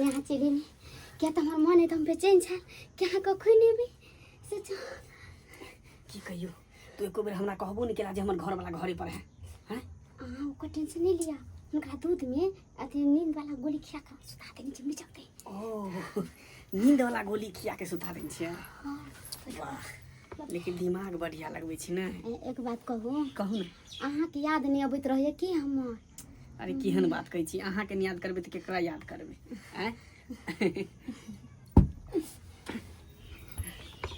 भने अहाँ चलि एली किया तऽ हमर मन एकदम बेचैन छल कि अहाँ कखन एबै से की कहियौ तू एको बेर हमरा कहबो नहि केला जे हमर घरवला घरे पर है हैं अहाँ ओकर टेंशन नहि लिअ हुनका दूधमे अथी नींद वाला गोली खिया कऽ सुता देने छै मिचकतै ओ नींद वाला गोली खिया के सुता देने छियै वाह लेकिन दिमाग बढ़िया लगबै छी ने एक बात कहू कहू ने अहाँके याद नहि अबैत रहैए की हमर अरे केहन बात कहै छी अहाँके नहि याद करबै तऽ केकरा याद करबै आँय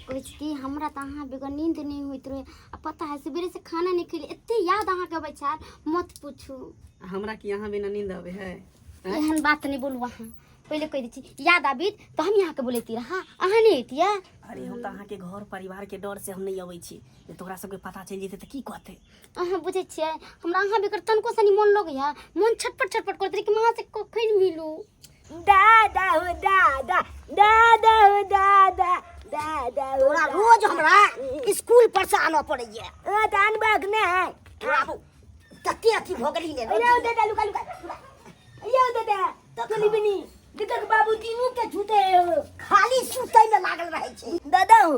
कहै छी कि हमरा तऽ अहाँ बगैर नींद नहि होइत रहै आ पता है सवेरे से खाना नहि खेली एते याद अहाँके अबै छल मत पूछू हमरा की अहाँ बिना नींद अबै है आँय? एहन बात नहि बोलू अहाँ पहिले कहि दै छी याद आबित तऽ हम अहाँके बोलैती रहा अहाँ नहि अयतियै अरे हम तऽ अहाँके घर परिवार के डर से हम नहि अबै छी जे तोरा सबके पता चलि जेतै तऽ की कहतै अहाँ बुझै छियै हमरा अहाँ बगैर तनिको सनी मोन लगैया मोन छटपट छटपट करैत रहै कि अहाँ से कखन मिलू दादा हो दादा दादा हो दादा दादा हो तोरा रोज हमरा स्कूल पर से आनऽ पड़ैया ओ तऽ अनबक नहि तोरा कते अथी भऽ गेली ने अरे ओ दादा लुका लुका लुका अरे ओ दादा चली बनी देखक बाबू तीनू के छूते हो खाली सुतै मे लागल रहै छै दादा हो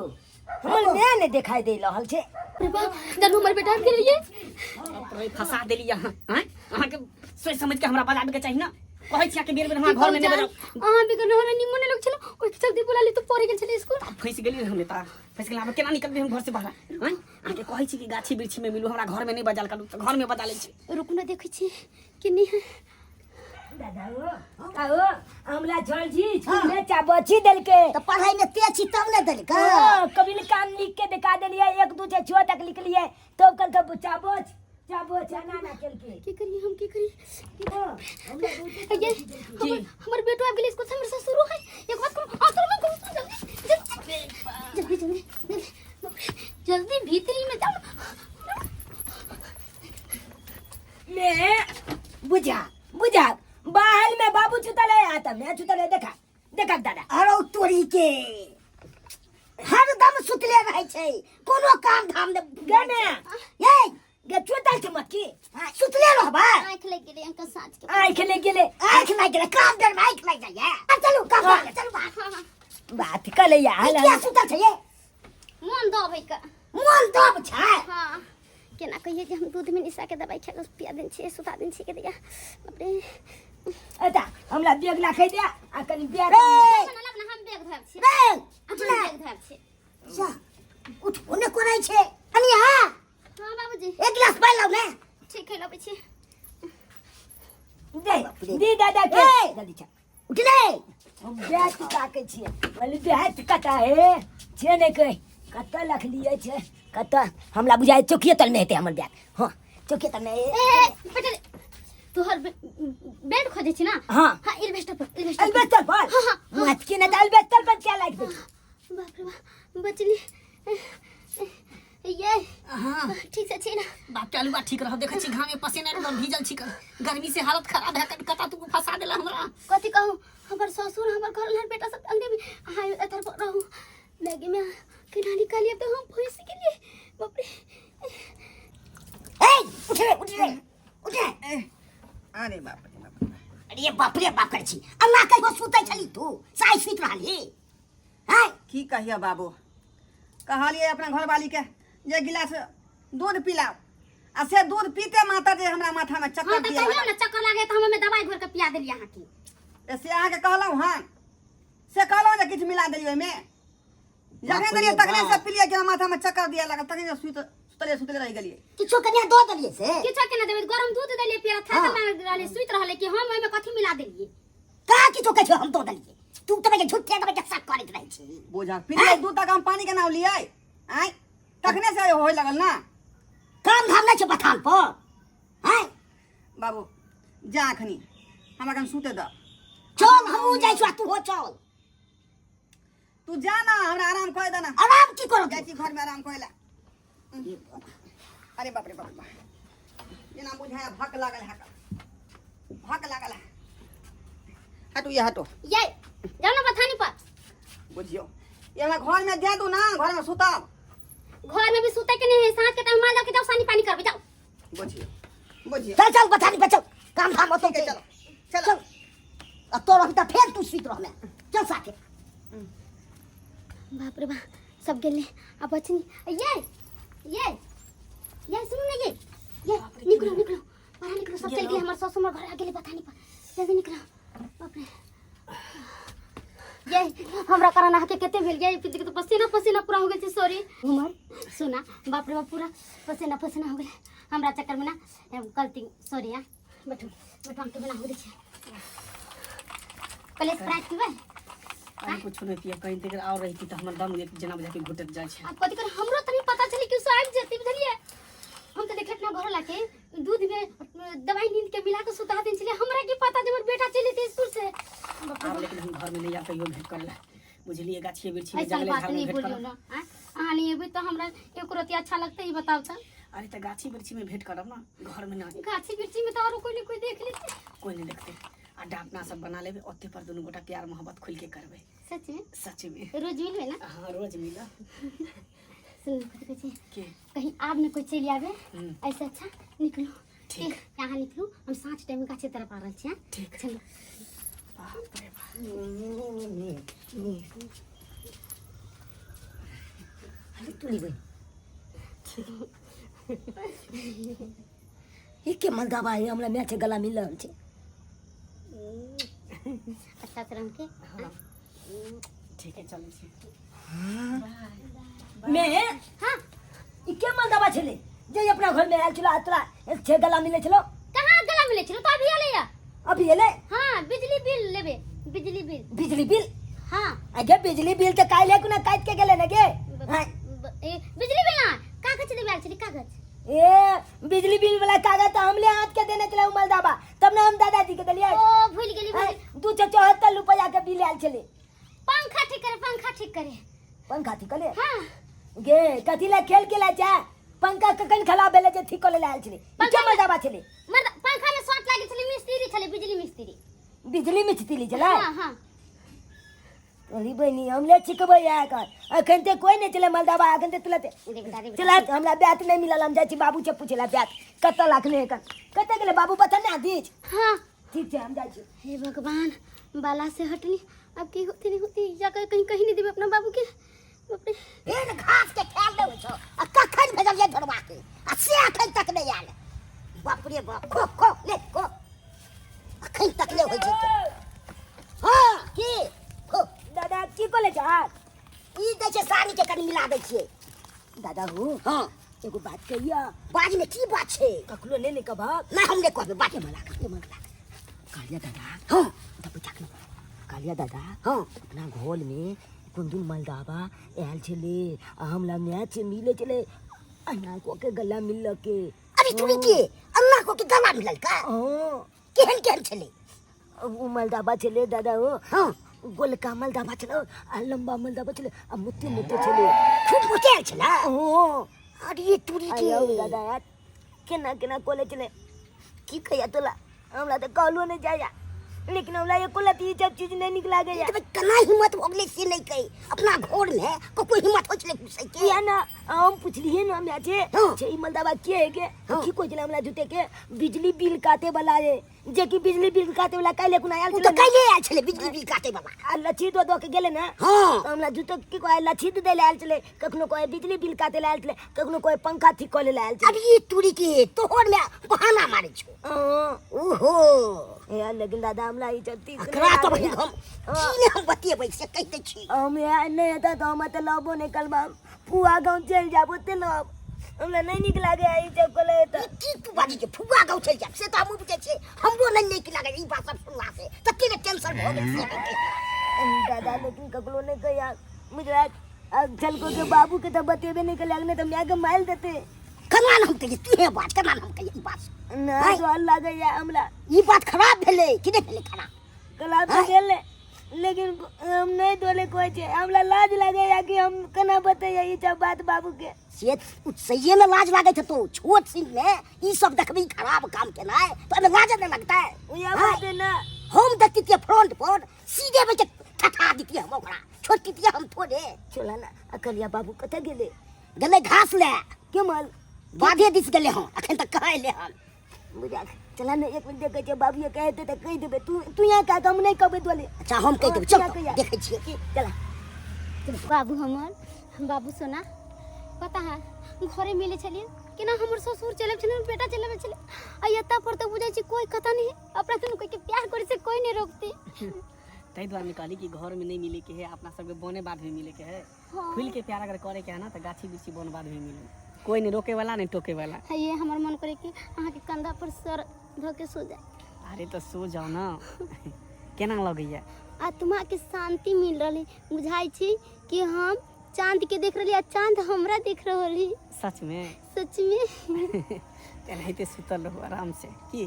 हमर माय नहि देखाई दे रहल छै अरे बा जानू हमर बेटा के रहिए अरे फंसा देली अहाँ आँय अहाँके सोचि समझ के हमरा बजाबे के चाही ना कहै छी अहाँके बेर बेर हमरा घर में नहि बजाउ अहाँ बगैर हमरा निमन नहि लग छल ओहि के चलते बोला ली तो पढ़े गेल छलै स्कूल फंसि गेली हम नेता फंसि गेली आब केना निकलबै हम घर से बाहर आँय अहाँके कहै छी कि गाछी वृक्षी में मिलू हमरा घर में नहि बजाल करू तऽ घर में बजा लै छी रुकू ना देखै छी कि नहि है दादा हो का हो हमरा झल जी स्कूल में चाबची देलके तऽ पढ़ाई में तेज छी तब ने देलकै हाँ, कबिल काम लिख के दिखा देलिए एक दू छः छः तक लिख लिए तो कल के चाबोच चाबोच ना ना केलके की करी हम की करी हाँ, हमरा बहुते ये हमर हमर बेटो आबि गेलै स्कूल से हमर ससुरो है एक बात करू आ चलो करू जल्दी जल्दी जल्दी जल्दी जल्दी भीतरी में जाओ मैं बुझा बुझा बाहर में बाबू छुतल है आता मैं छुतल है देखा देखा दादा अरे तोरी के हरदम सुतले रहै छै कोनो काम धाम ने गे मैं ये गे छुतल छै मत की सुतले रहबै आँखि लागि गेलै अंकल साँझ के आँख ले गेले आँखि लागि गेलै काम देर में आँखि लागि जाइए आ, चलू काम करे, चलू बाहर हाँ हाँ बात कर ले यार किया सुतल छै ये मोन दबै के मोन दब छै हाँ केना कहिए जे हम दूध में निशा के दवाई खा के पिया देने छियै सुता देने छियै के दैया बाप रे अता हमरा बैग राखै दे आ कनी बैग रे ना हम बैग धोएब छियै रे हम बैग धोएब छियै जा उठबो ने करै छै कनिया हाँ बाबूजी एक गिलास पानि लाउ ने ठीक है लबै छी दे दे दादा के ए! जल्दी चल उठले हम बैग ताकै छियै बोले बैग कतऽ हे छै नहि कहै कतऽ रखलियै छै कतऽ हमरा बुझाइ चौकिए तरमे हेतै हमर बैग हँ चौकिए तरमे ए बेटा तोहर बेड खोजै छी ना हाँ। हाँ एल्बेस्टर पर एल्बेस्टर पर। अल्बेस्टर पर हाँ, हाँ, हाँ। मत के ना तो अल्बेस्टर पर क्या लाइक दे बाप रे बाप बचली ये हाँ ठीक से छी ना बाप के आलूआ ठीक रह देखै छी घामे पसीना एकदम भीजल छी गर्मी से हालत खराब है कता तू फंसा देला हमरा कथी कहू हमर ससुर हमर घर लड़ बेटा सब अंगने में अहाँ एथर पर रहू मैगी में केना निकालिए तो हम फंस गेलिए बाप रे ए उठ रे उठ रे उठ रे अरे बाप रे बाप रे। अरे बाप रे बाप करै छी अल्लाह कहियो सुतै छली तू साइ सुति रहली हैं की कहिए बाबू कहलिए अपना घरवाली के जे गिलास दूध पिलाओ आ से दूध पीते माता जे हमरा माथा में हाँ चक्कर तो दिया कहियो ना चक्कर लागे तो हम ओमे दवाई घोर के पिया देलिए अहाँ के तऽ से अहाँके कहलहुँ हँ से कहलहुँ जे किछु मिला देलियै ओहिमे जखने देलियै तखने से पिलियै कि माथा में चक्कर दिया लागल तखने से सुत सुतले सुतले रहि गेलियै किछो कनिया दऽ देलियै से किछो के ना देबै गरम दूध देलिए पिया था हाँ। मार रहले सुति रहले कि हम ओमे कथी मिला देलिए कहाँ किछो कहै छौ हम दऽ देलियै तू तऽ बे झूठे के शक करैत रहै छी बोझा पिलियै दूध तक हम पानी के नाम लियै आँय तखने से होय लागल ना काम धाम नहि छै बथान पर हैं बाबू जा अखनी हमरा कन सुते दऽ चल हमहूँ जाइ छी तू हो चल तू जा ना हमरा आराम करे दे ना आराम की करब जाइ छी घर में आराम करे ला अरे बाप रे बाप रे बाप। जेना बुझाय भक लागल है भक लागल है हटू ये हटो ये जाओ ना बथानी पर बुझियो ये हमरा घर में दे दू ना घर में सुतब घर में भी सुते के नहीं है साँझ के टाइम माल के जाओ सानी पानी करबे जाओ बुझियो बुझियो चल चल बथानी पर चल काम धाम होतौ ठीक है चलो चलो चल आ तो रहबी तऽ फेर तू सुति रहमे चल साथे बाप रे बाप सब गेले अब बचनी ये ये ये सुनू ना ये ये निकलो निकलो बाहर निकलो सब चल गेले हमर सासु हमर घर आ गेले पता नहीं पर जल्दी निकलो बाप रे ये हमरा कारण अहाँके कते भेल ये पिति के तो पसीना पसीना पूरा हो गेल छै सॉरी उमर सुना बाप रे बाप पूरा पसीना पसीना हो गेल हमरा चक्कर में ना गलती सॉरी हां बैठू बैठू हम के बना हो दै छै पहले स्प्राइट पीबै अरे कुछो नहीं पियब कहीं देर और रही तऽ हमर दम एक जेना बुझा के घुटत जाइ छै अब कथी कर हमरो तनी पता चली कि आबि जेती बुझलियै हम तऽ देखले अपना घर लाके दूध में दवाई नींद के मिला के सुता देने छलियै हमरा की पता जे हमर बेटा चलि जेतै स्कूल से बाप रे आब लेकिन हम घर में नहीं आब कहियो भेंट करे ला बुझलियै गाछिए वृक्षी में ऐसन जंगले बात झाड़ में नहीं भेंट बोलियो करब ना आँय? अहाँ नहीं एबै तऽ हमरा एको रति अच्छा लगतै ई बताउ तऽ अरे तऽ गाछी वृक्षी में भेंट करब ना घर में ना गाछी वृक्षी में तऽ आरो कोई ने कोई देख लेतै कोई नहीं देखते आ डापना सब बना लेबै ओते पर दुनू गोटा प्यार मोहब्बत खुल के करबै सच में सच में रोज मिलबै ना हाँ रोज मिला सुन कथी कहै छै के कहीं आब ने कोई चलि आवे हम्म। ऐसे अच्छा निकलू ठीक। यहाँ निकलू हम साँझ टाइम में गाछे तरफ आ रहल छी हाँ? ठीक। चलू बाप रे बाप अरे तुली बहिन ई के मलदाबा है हमरा मैच गला मिल रहल छै अच्छा से रंग के हाँ ठीक है चलै छी मैं हाँ ई के मलदाबा छलै जे अपना घर में आयल छलो आ तोरा छै गला मिले छलो कहाँ गला मिले छलो तो अभी आले या अभी एलै हाँ बिजली बिल लेबे बिजली बिल बिजली बिल हाँ अगे बिजली बिल तऽ काल्हि कोना काटि के गेलै ने गे ब- ब- ए, बिजली बिल ना कागज देबे आयल छली कागज ए बिजली बिल वाला कागज तऽ हमले हाथ के देने छलै उमल दाबा तब ने हम दादाजी के देलियै ओ भूल गेली भूल गेली। 274 रुपया के बिल आयल छलै पंखा ठीक करे पंखा ठीक करे पंखा ठीक कले हाँ गे कथी ला खेल के ला जा पंखा कखन खराब भेलै जे ठीक कऽ ले आयल छलै ई के मलदाबा छलै मर्द पंखा में शॉर्ट लागे छलै मिस्त्री छलै बिजली मिस्त्री बिजली मिस्त्री छलै हाँ हाँ तोरी बहिनी हम ले छिकबै एखन एखन ते कोई नहीं चले मलदाबा एखन ते तुरंत दे बेटा दे बेटा चला हमरा बैत नहीं मिलल हम जाइ छी बाबू से पूछे ला बैत कतऽ लाखने एखन कतऽ गेलै बाबू बता ने दीज हाँ ठीक छै हम जाइ छी हे भगवान बाला से हटली अब की होती नहीं होती जाकर कहीं कहीं नहीं देबे अपना बाबू के बाप रे फेर घास के ख्याल नहि होइ छौ आ कखन भेजलियै ढोरबा के आ से अखन तक नहि आयल बाप रे बाप खो खो ले खो अखन तक नहि होइ छै हँ की खो दादा की बोले जा ई दै छै साड़ी के कनि मिला दै छियै दादा हो हँ एगो बात कहिया बाज में की बात छै कखनो नहि ने कहब नहि हम नहि कहबै बात मला मला कहलिया दादा हँ तब चाक कहलिया दादा हँ अपना घोल में कोन दिन मलदावा आयल छलै आ हमरा मैच मिले छलै अन्ना को के गला मिलल के अरे तुरी के अन्ना को के गला मिलल का हाँ केहन केहन छलै उ मलदावा छलै दादा हो हँ गोलका मलदावा छलै आ लम्बा मलदावा छलै आ मोटे मोटे छलै खूब मोटायल छलै हाँ अरे तुरी के आयो दादा यार केना केना कोले छलै की कहिया तोला हमरा तऽ कहलो नहि जाया लेकिन हमरा एको लती ई सब चीज नहि नीक लागैया तऽ केना हिम्मत भऽ गेलै से नहि कही अपना घर मे ककरो हिम्मत होइ छलै घुसै के किया ना हम पुछलिए ना हमरा जे हाँ। छे ई मलदावा के है के हाँ। की कहै छलै हमरा झूठे के बिजली बिल काटे वाला है जे कि बिजली बिल काटे वाला काल्हि कोना आयल ओ छलै तऽ ने। काल्हि आयल छलै बिजली बिल काटे वाला आ लच्छी दऽ दऽ के गेलै ने हँ तऽ हमरा जूतो की कहै लच्छी दै लए आयल छलै कखनो कहै बिजली बिल काटे लए आयल छलै कखनो कहै पंखा ठीक कऽ लै लए आयल छलै अरे तुरी के तोहर मे बहाना मारै छौ हँ। ओहो यार लेकिन दादा हमरा ई सब ठीक एकरा नहि तऽ लागैया। बहिन हम की नहि हम बतेबै से कहि दै छी हम यहाँ नहि हेतै तऽ हम एतऽ लबो नहि करब हम फुआ गाँव चलि जायब ओते लब हमरा नहि नीक लागैया ई सब कहले तऽ ई की तू बाजै छै फुआ गाँव चलि जायब से तऽ हमहूँ बुझै छियै हमरो नहि नीक लागै ई बात सब सुनला से तते ने टेंशन भऽ गेल से नहि कहि। दादा लेकिन ककरो नहि कहिया बुझला झलको के बाबू के तऽ बतेबे नहि केलक नहि तऽ माय के मारि देते केना ने हम कहियै तूहे बात केना ने हम कहियै ई बात ना आँय? डर लागैया हमरा ई बात खराब भेलै कि नहि भेलै खराब खराब तऽ गेलै लेकिन हम नहि डोले कोइ छै हमरा लाज लागैया कि हम केना बतैया ई सब बात बाबू के से सहिए में लाज लागै हेतौ छोट सिंह में ई सब देखबी खराब काम केनाइ तऽ ओहिमे लाज नहि लगतै उएह बात है ना हम देखतियै फ्रंट पर सीधे बच्चे ठठा दितियै हम ओकरा छोड़तियै हम थोड़े चला ना अकलिया बाबू कतऽ गेलै गेलै घास ले केमल बाधे दिस गेलै हन अखन तक कहाँ एलै हन बुझा चला ने एक मिनट देखै छियै बाबूए कहै हेतै तऽ कहि देबै तू तू यहाँ कह हम नहि कहबै तोले अच्छा हम कहि देबै हँ, चल तू यहाँ कहिया। देखै छियै की चला बाबू हमर बाबू सोना पता है घरे मिले छलियै केना हमर ससुर चलब छलै हमर बेटा चलब छलै आ एतऽ पर तऽ बुझै छी कोई कतऽ नहीं अपना दुनू कोई के प्यार करे से कोई नहीं रोकते ताहि दुआरे कहली कि घर में नहीं मिले के है अपना सबके बने बाद में मिले के है हाँ। खुल के प्यार अगर करे के है ना तो गाछी बिछी बन बाद में मिले कोई नहीं रोके वाला नहीं टोके वाला हाँ, ये हमर मन करे कि अहाँ के कंधा पर सर धो के सो जाए अरे तो सो जाओ ना केना लगैया आत्मा के शांति मिल रही बुझाई छी कि हम चांद के देख रही आ चांद हमरा देख रहल है सच में सच में एनाहिते सुतल रहू आराम से की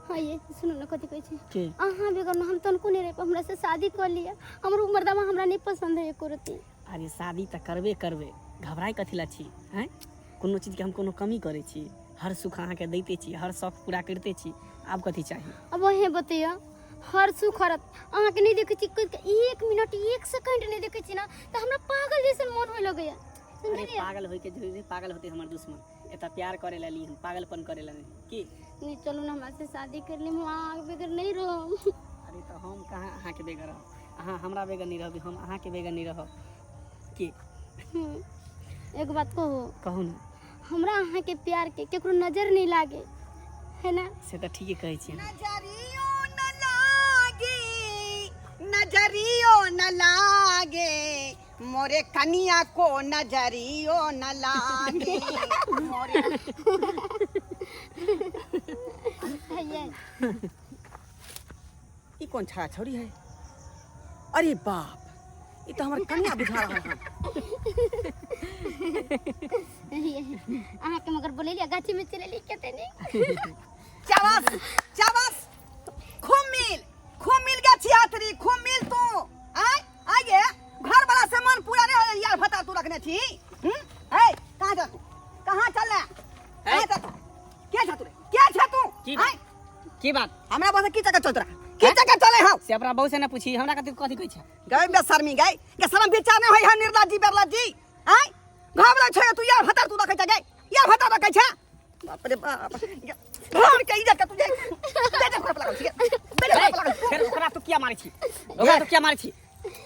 हाँ ये सुनू ना कथी कहै छी की अहाँ बेगर ना हम तनको नहीं रह हमरा से शादी कर लिया हमर उ मर्दावा हमरा नहीं पसंद है एको रत्ती अरे शादी तऽ करबे करबे घबराइ कथी लए छी आँय कोनो चीजके हम कोनो कमी करै छी हर सुख अहाँके दैते छी हर शौक पूरा करिते छी आब कथी चाही अब वही बतैया हर सुख हरत अहाँके नहीं देखै छी एक मिनट एक सेकंड नहीं देखै छी ना तऽ हमरा पागल जैसन मन होय लगैया अरे समझलियै पागल होइके जरूरी नहि पागल होते हमर दुश्मन एतऽ प्यार करे ला ली हम पागलपन करे ला नहीं की नहीं चलू ना हमरा से शादी कर ले हम अहाँके बगैर नहीं रहब अरे तऽ हम कहाँ अहाँके बगैर रहब अहाँ हमरा बगैर नहीं रहब हम अहाँके बगैर नहीं रहब की एक बात कहू कहू ने हमरा अहाँके प्यार के केकरो नजर नहीं लागे है ना से तऽ ठीके कहै छियै नजरियो न लागे नजरियो न लागे मोरे कनिया को नजरियो न लागे मोरे ये ई कौन छाड़ा छौड़ी है अरे बाप ई तो हमर कनिया बुझा रहल हन अहाँके मगर बोलेलियै गाछी में चलेली कते नहीं चाबास चाबास खूब मिल खूब मिल गया छियातरी खूब मिल तू आय आय गे घर वाला से मन पूरा नहीं हो यार भता तू रखने छी हम्म ए कहां जा तू कहां चल रहा कहां जा तू के जा तू रे के छा तू की आय की बात हमरा बस की चक्कर चलत रहा की चक्कर चले हौ से अपना बहू से ना पूछी हमरा कथी कथी कहै छै गए बेशर्मी गए के शर्म विचार नहीं होय है निर्लज्जी बेर्लज्जी आय घर वाला छै तू यार भता तू रखै छै गए यार भता रखै छै बाप रे बाप घर के इज्जत के तू जे दे दे घर पर लागल छी दे दे घर पर लागल छी। फेर ओकरा तू किया मारै छी ओकरा तू किया मारै छी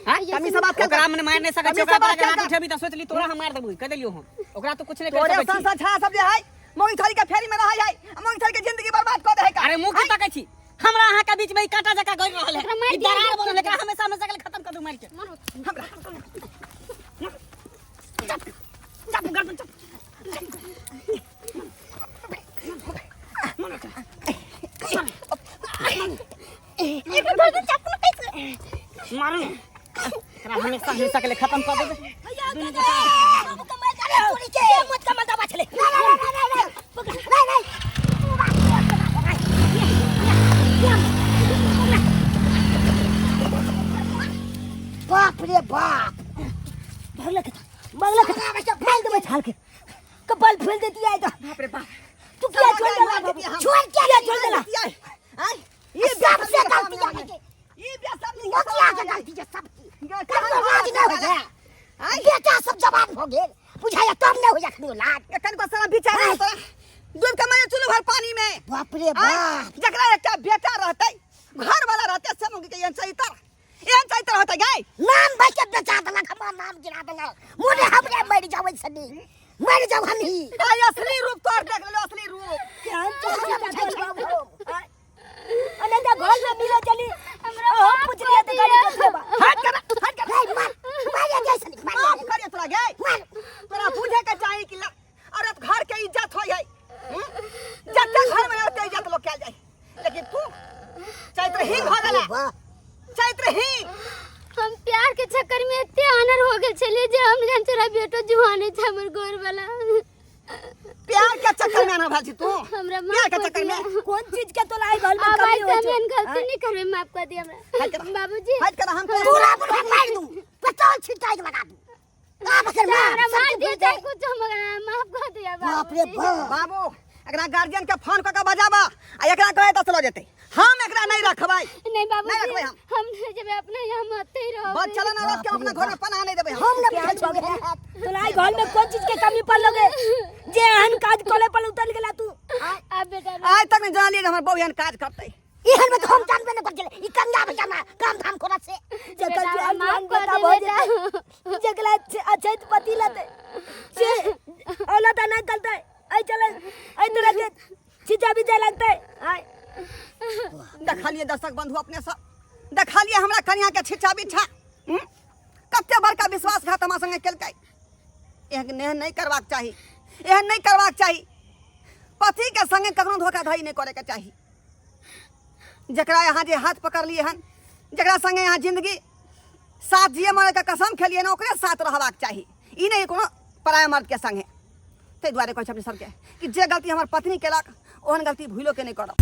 हाँ? तमीज से बात कर ओकरा मने मार नहीं सकै छी तमीज से ओकरा बात पर कर। हाथ उठेबी तऽ सोच ली तोरा हम मार देबू कह देलियो हम ओकरा तो कुछ नहीं कर तोरे सकै छी संसा छा सब जे है मोगी थारी के फेरी में रहै है आ मोगी थारी के जिंदगी बर्बाद कर दे है का अरे मुंह की तकै छी हमरा अहाँ के बीच में ई कांटा जका गड़ रहल है एकरा मारि ई दिअ। दरार बनल है, एकरा हमेशा हमेशा के लिए खत्म कर दू मार के हमरा चप गर्दन चप मारू एकरा हमेशा हमेशा के लिए खत्म कर देबै बाबू कमाल करे चोरी के मत कमाल दबा छले नहीं नहीं नहीं नहीं पकड़ नहीं नहीं बाप रे बाप भगला के भगला के फेल देबै छाल के कपाल फेल देती है तो बाप रे बाप तू क्या छोड़ देला बाबू छोड़ के क्या छोड़ देला आय ये सबसे गलती जाने के ये बेशर्मी नोकिया के गलती है सबकी ककरो लाज नहीं हो जाए बेटा सब जवान हो गेल बुझाया तब नहीं हो जाखनी लाज एखन को सारा विचार नहीं तोरा डूब के मरे चुलू भर पानी में बाप रे आय, बाप जकरा एकटा बेटा रहतै घर वाला रहतै सब के एहन चैतर एहन चैतर होतै गाय नाम भाई के बेचा देलक हमर नाम गिरा देलक मोने हमरे मरि जाबै सनी मरि जाउ हम ही आय असली रूप तोर देख लेलो असली रूप केहन चोरी बुझाइ छै बाबू अनंदा घर में मिलो चली हमरा हम माफ पूछ लिया कर तो गाली दिअ। कथी बा हट कर हट कर नहीं मार मारे जैसन माफ मार करिए तोरा गाय मार तोरा बुझे के चाही कि औरत घर के इज्जत होय है हम्म? जते घर में रहते इज्जत लोग कैल जाए लेकिन तू चैत्रहीन भऽ गेला वाह चैत्रहीन हम प्यार के चक्कर में एते आनर हो गेल छलियै जे हम जान तोरा बेटो जुआने छै हमर गोर वाला प्यार के चक्कर में आना भेल छी तू हमरा प्यार माफ के कर चक्कर में दिया कोन चीज के तोला आई घर में अब कमी आई होइ हम छौ एहन गलती नहीं करबै माफ कर दिया हमरा हट कर। बाबूजी हट कर हम तो पूरा बुढ़ा मार दू पेट्रोल छिटाई के लगा दू आब एकर मार हमरा मार सबके दिया बुझ चाहे जाए। कुछ मगर माफ कर दिया बाप रे बाबूजी बाप बाबू एकरा गार्जियन के फोन कऽ के बजाबा आ एकरा कहे दस लऽ जेतै हम एकरा नहीं रखबै नहीं नहीं बाबूजी रखबै हम। हम नहीं जेबै अपने यहाँ हम अते ही रहबै बस चल ना रख के अपना घर में पनाह नहीं देबै हम हम न केहन बुझै भऽ गेल? तोला आई घर में कोन चीज के कमी पड़ लगे जे एहन काज करे पर उतर गेला तू आब बेटा आइ तक नहि जानलियै जे हमर बहू एहन काज करतै। एहन में तो हम जानबे न कर गेले ई कंगा भैया ना काम धाम करत से। जकर बेटा, जुआन माफ जुआन कर बेटा दे भऽ बेटा। जेतै, जकरा अछैत पति लेतै से औलता नहि करतै, एहि चले एहि तरह के छिचा बिचा लगतै। आय देखलियै दर्शक बंधु, अपने सब देखलियै हमरा कनिया के छिचा बिछा, हम्म? कते बड़का विश्वासघात हमरा संगे केलकै। एहन एहन नहि करबाक चाही, एहन नहि करबाक चाही। पति के संगे कखनो धोखाधड़ी नहि करे के चाही। जकरा यहाँ जे हाथ पकड़लियै हन, जकरा संगे यहाँ जिंदगी साथ जिए मरे के कसम खेलियै ने, ओकरे साथ रहबाक चाही, ई नहि कोनो पराया मर्द के संगे। ताहि दुआरे कहै छी अपने सबके कि जे गलती हमर पत्नी केलक ओहन गलती भूलो के नहि करब।